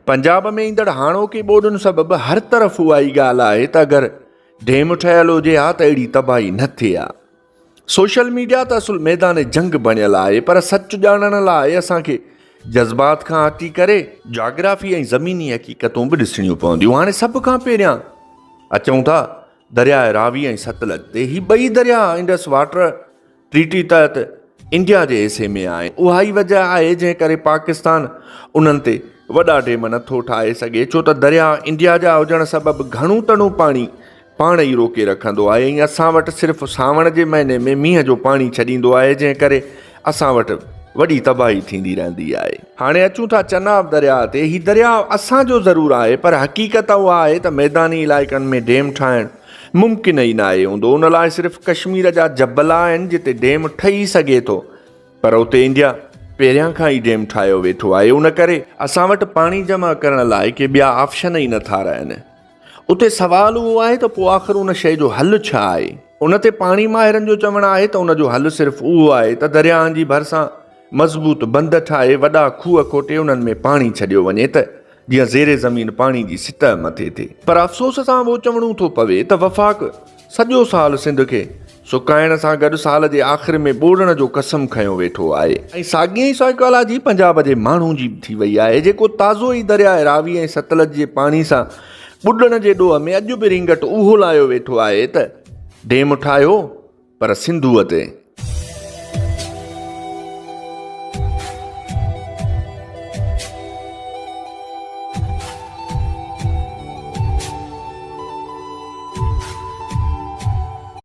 پنجاب ۾ ايندڙ هاڻوڪي ٻوڏن سبب هر طرف اها ئي ڳالهه آهي ته اگر ڊيم ٺهيل هجي ها ته اهڙي تباهي نه ٿئي ها. سوشل ميڊيا ته اصل ميدان جنگ بڻيل آهي پر سچ ڄاڻڻ لاء اسان کي جذبات کان هٽي ڪري جاگرافي ۽ زميني حقيقتون به ڏسڻيون پونديون. هاڻي سڀ کان پهريان اچون ٿا درياء راوي ۽ ستلج تي. هي ٻئي درياء انڊس واٽر ٽريٽي تحت انڊيا جي حصي ۾ آهن. اها ئي وجهه آهي جنهن ڪري پاڪستان انهن تي وڏا ڊيم نٿو ٺاهي سگهي ڇو ته درياء انڊيا جا هجڻ سبب گهڻو تڻو پاڻي پاڻ ئي روڪي رکندو آهي ۽ اسان وٽ صرف سانوڻ جي مهيني ۾ مينهن جو پاڻي ڇڏيندو آهي جنهن ڪري اسان وٽ وڏي تباهي ٿيندي رهندي آهي. هاڻي اچون ٿا چناب درياء تي. هي درياء اسان جو ضرور آهي پر حقيقت اها آهي ته ميداني علائقن ۾ ڊيم ٺاهڻ ممڪن ئي ناهي هوندو ان لاء صرف ڪشمير جا جبل آهن جتي ڊيم ٺهي سگهي ٿو پر اتي انڊيا پهريان کان ئي ڊيم ٺاهيو ويٺو آهي ان ڪري اسان وٽ پاڻي جمع ڪرڻ لاء ڪي ٻيا آپشن ئي نٿا رهن اتي سوال اهو آهي ته پوء آخر ان شيء جو حل ڇا آهي؟ ان تي پاڻي ماهرن جو چوڻ آهي ته ان جو حل صرف اهو آهي ته درياهن جي ڀرسان مضبوط بند ٺاهي وڏا کوهه کوٽي انهن ۾ پاڻي ڇڏيو وڃي ته جيئن زير زمين پاڻي جي سطح مٿي ٿئي. پر افسوس سان اهو چوڻو ٿو پوي ته وفاق سڄو سال سنڌ کي سڪائڻ سان گڏ سال جي آخر ۾ ٻوڙڻ جو قسم کنيو ويٺو آهي ۽ ساڳي ئي سائيڪالاجي پنجاب جي ماڻهو جي به ٿي وئي آهي جيڪو تازو ئي درياء راوي ۽ ستلج جي پاڻي سان ٻڏڻ جي ڏوهه ۾ اڄ به رينگٽ اهو لايو ويٺو آهي ته ڊيم ٺاهيو پر سنڌوء تي.